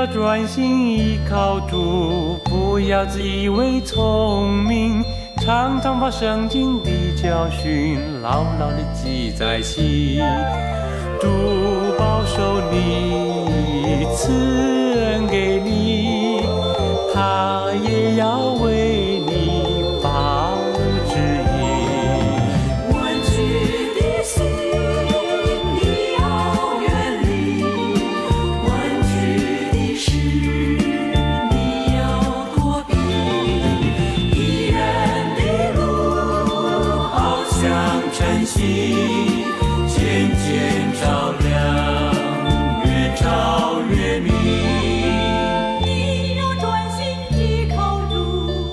要專心依靠主，不要自以為聰明，常常把聖經的教訓牢牢地記在心。主保守你，賜恩給你，他也要為你把路指引。彎曲的心你要遠離，彎曲的事你要躲避。義人的路好像晨星，漸漸照亮，越照越明。你要專心依靠主，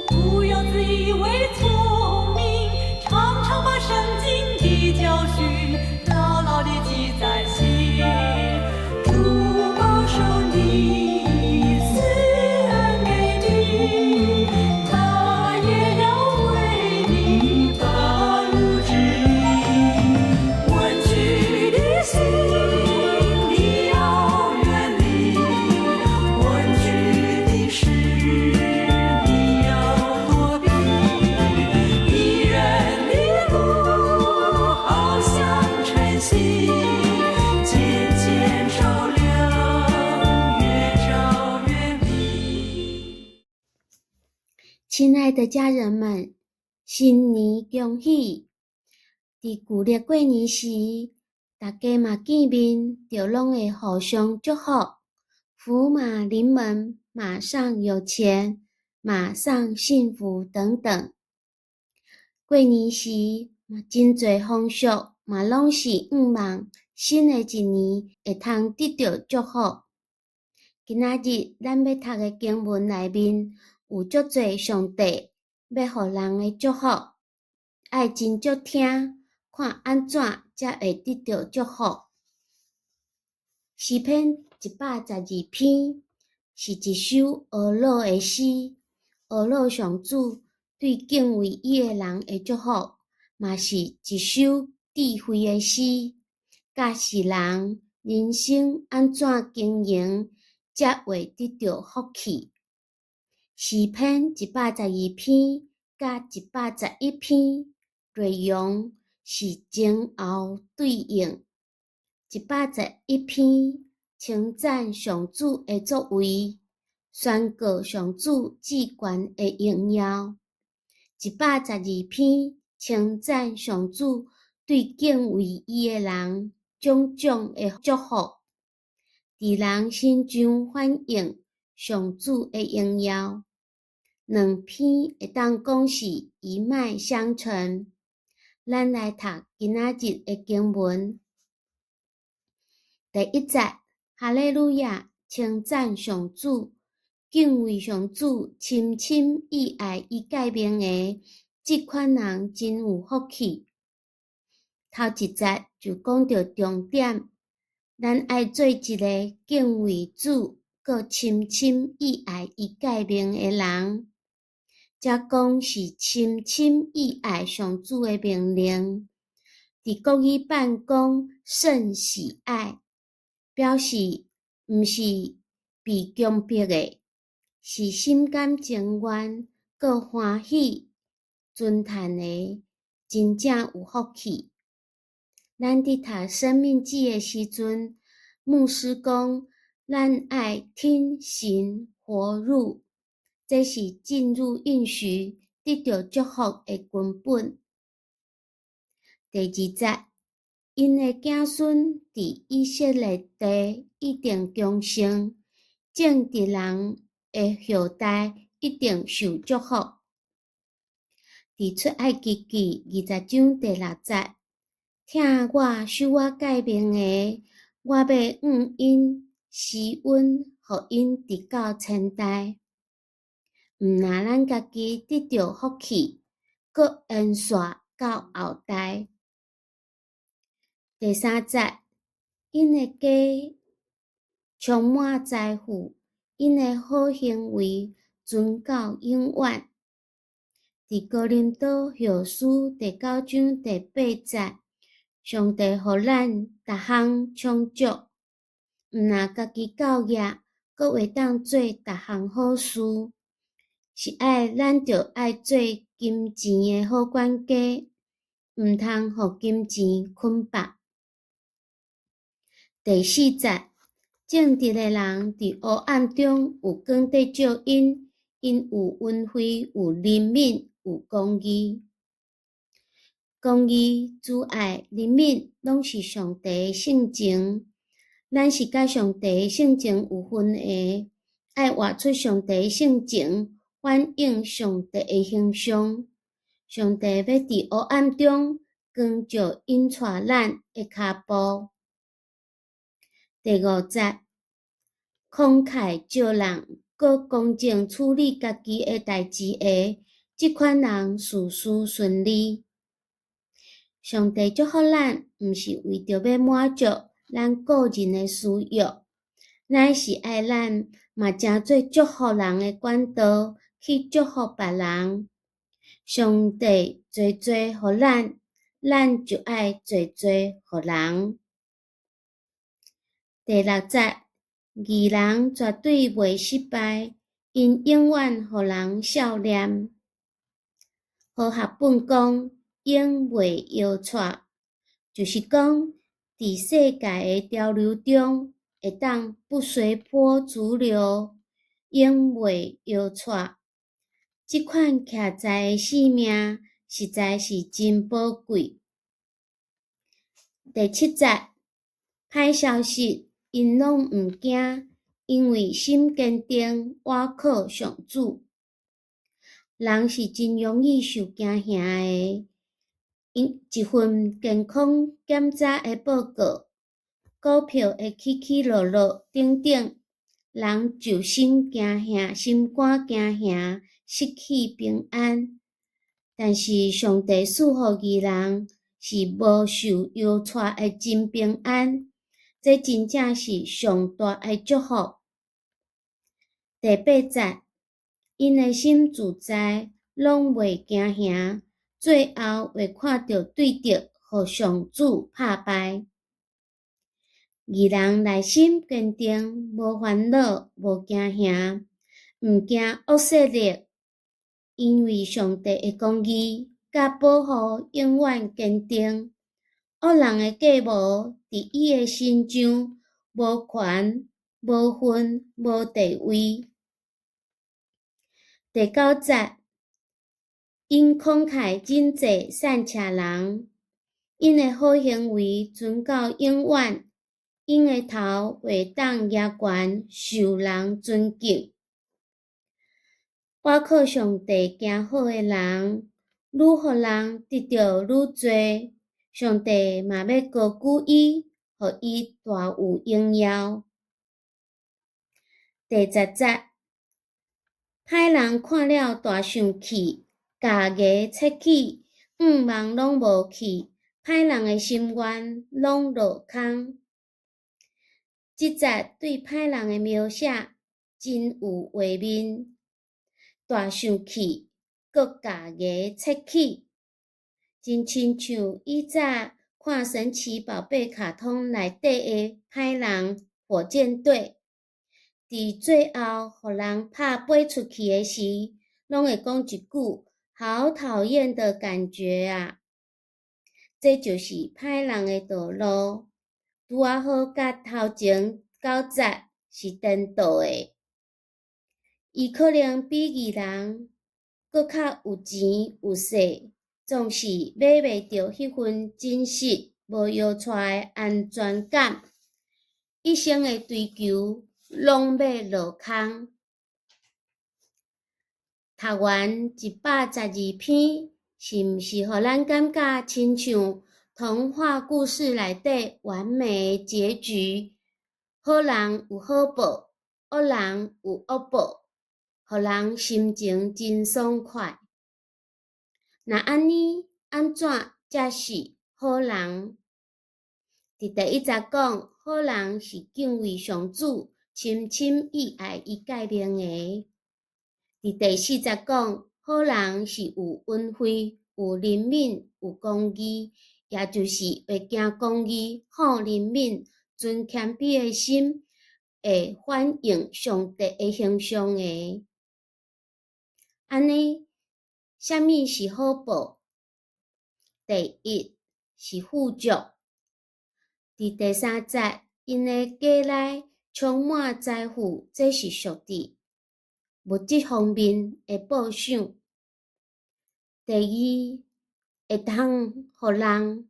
不要自以為聰明，常常把聖經的教訓牢牢地記在心。主保守你，賜恩給你，他也要為你把路指引。彎曲的心你要遠離，彎曲的事你要躲避。義人的路好像晨星，漸漸照亮，越照越明。親愛的家人們，新年恭喜！佇舊曆過年時，大家嘛見面，就攏會互相祝福，福馬臨門，馬上有錢，馬上幸福等等。過年時嘛，真濟風俗嘛，攏是向望新的一年會通得著祝福。今仔日咱欲讀的經文內面有足濟上帝欲予人的祝福，愛斟酌聽，看按怎才會得著祝福。詩篇112篇是一首呵咾的詩，呵咾上主對敬畏伊的人的祝福，嘛是一首智慧的詩，教示人人生按怎經營，才會得著福氣。詩篇一百十二篇佮111篇內容是前後對應。111篇稱讚上主的作為，宣告上主至懸的榮耀。112篇稱讚上主對敬畏伊的人種種的祝福，佇人身上反映上主的榮耀。兩篇會當講是一脈相承。咱來讀今仔日的經文。第一節，哈利路亞，稱讚上主，敬畏上主，深深意愛伊誡命的，這款人真有福氣。頭一節就講著重點，咱愛做一个敬畏主、閣深深意愛伊誡命的人。這講是深深意愛上主的命令。佇國語版講甚喜愛，表示毋是被強迫的，是心甘情願、閣歡喜、尊嘆的，真正有福氣。咱佇讀《申命記》的時陣，牧師講，咱愛聽神活路，這是進入應許、得著祝福的根本。第二節，𪜶的子孫佇以色列地一定強盛，正直人的後代一定受祝福。佇出埃及記20章第6節，疼我守我誡命的，我欲向𪜶施恩，予𪜶直到千代。毋若咱家己得著福氣，閣延續到後代。第三節，𪜶的家充滿財富，𪜶的好行為存到永遠。佇哥林多後書第9章第8節，上帝予咱逐項充足，毋若家己構業，閣閣會當做逐項好事。是愛咱著愛做金錢的好管家，毋通予金錢捆縛。第四節，正直的人佇黑暗中有光佇照𪜶，𪜶有恩惠，有憐憫，有公義。公義、慈愛、憐憫，攏是上帝的性情。咱是佮上帝的性情有份的，愛活出上帝的性情，反映上帝的形象。上帝欲佇黑暗中光照引帶咱的跤步。第五節，慷慨助人，閣公正處理家己的代誌的，這款人事事順利。上帝祝福咱，毋是為著欲滿足咱個人的私欲，乃是愛咱嘛成做祝福人的管道，去祝福別人。上帝濟濟予咱，咱就愛濟濟予人。第六節，義人絕對袂失敗，𪜶永遠予人數念。和合本講永袂搖掣，就是講佇世界的潮流中，會當不隨波逐流，永袂搖掣。這款徛在的性命，實在是真寶貴。第七節，歹消息，𪜶攏毋驚，因為心堅定，倚靠上主。人是真容易受驚嚇的，因一份健康檢查的報告，股票的起起落落等等，人就心驚嚇，心肝驚嚇，失去平安。但是上帝賜予義人是無受搖掣的真平安，這真正是上大的祝福。第八節，𪜶的心自在，攏袂驚嚇，最後會看著對敵予上主拍敗。義人內心堅定，無煩惱，無驚嚇，毋驚惡勢力，因為上帝的公義佮保護永遠堅定。惡人的計謀佇伊的身上無權、無份、無地位。第九節，𪜶慷慨賑濟散赤人，𪜶的好行為存到永遠，𪜶的頭會當舉懸，受人尊敬。倚靠上帝行好的人，愈予人得著愈濟，上帝嘛欲高舉伊，予伊大有榮耀。第十節，歹人看了大生氣，咬牙切齒，向望攏無去，歹人的心願攏落空。這節對歹人的描寫真有畫面，大生氣，閣咬牙切齒，真親像以早看神奇寶貝卡通內底的歹人火箭隊，佇最後予人拍飛出去的時，攏會講一句“好討厭的感覺啊”！這就是歹人的道路，拄仔好佮頭前九節是顛倒的。伊可能比義人閣較有錢有勢，總是買袂著彼份真實無搖掣的安全感，一生的追求攏欲落空。讀完112篇，是毋是予咱感覺親像童話故事內底完美的結局？好人有好報，惡人有惡報，予人心情真爽快。若按呢，按怎才是好人？佇第一節講，好人是敬畏上主，深深意愛伊誡命的。佇第四節講，好人是有恩惠、有憐憫、有公義，也就是會行公義、好憐憫、存謙卑的心，會反映上帝的形象的。按呢，啥物是好報？第一是富足。佇第三節，𪜶的家內充滿財富，這是屬佇物質方面的報賞。第二，會當予人。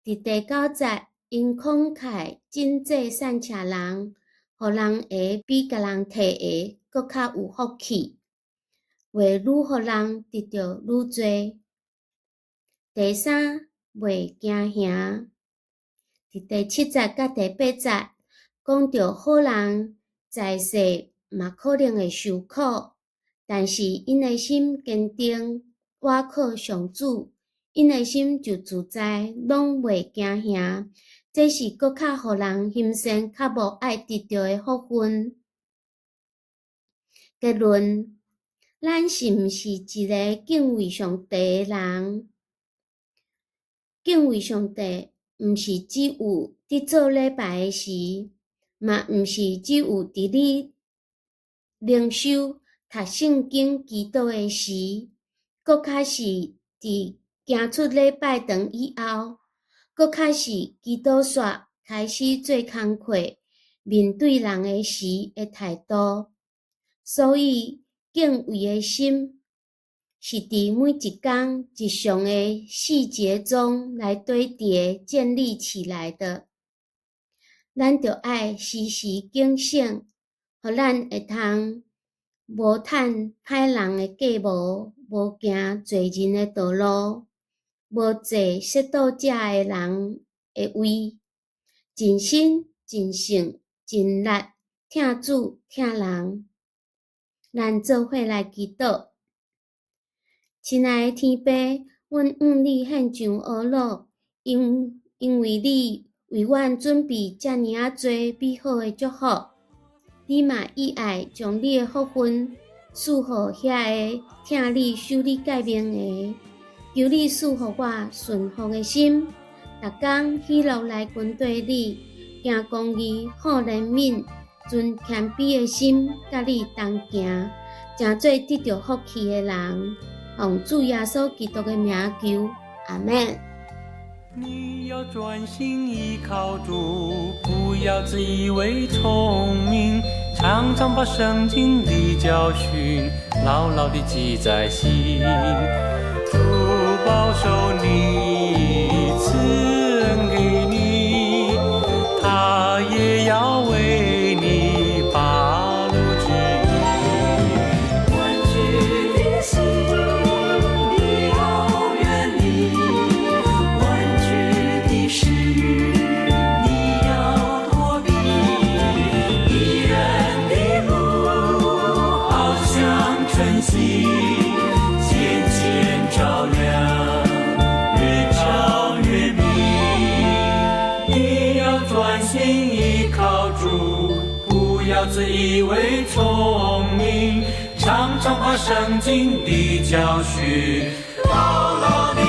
佇第九節，𪜶慷慨賑濟散赤人，予人的比共人提的閣較有福氣，會愈予人得著愈濟。第三，袂驚嚇。佇第七節佮第八節，講著好人在世嘛可能會受苦，但是𪜶的心堅定，倚靠上主，𪜶的心就自在，攏袂驚嚇。這是閣較予人欣羨較無愛得著的福分。結論：咱是毋是一个敬畏上帝的人？敬畏上帝，毋是只有佇做禮拜的時，嘛毋是只有佇你靈修、讀聖經、祈禱的時，閣較是佇行出禮拜堂以後，閣較是祈禱煞開始做工課，面對人的時的態度。所以，敬畏的心是佇每一工日常的細節中來堆疊建立起來的。咱著愛時時警醒，予咱會通無趁歹人的計謀，無行罪人的道路，無坐褻瀆者的人的位，盡心、盡性、盡力疼主疼人。咱做伙來祈禱。親愛的天父，阮向你獻上呵咾，因為你為阮準備遮爾仔濟美好的祝福，你嘛意愛將你的福分賜予遐个疼你、守你誡命的。求你賜予我順服的心，逐工喜樂來跟綴你，行公義、好憐憫、存謙卑的心，佮你同行，成做得著福氣的人。奉主耶穌基督的名求，阿們。你要專心依靠主，不要自以為聰明，常常把聖經的教訓牢牢地記在心。主保守你，賜恩給你，他也要為你把路指引。彎曲的心，你要遠離；彎曲的事，你要躲避。義人的路，好像晨星，漸漸照亮，越照越明。你要專心依靠主，不要自以為聰明，常常把聖經的教訓牢牢地。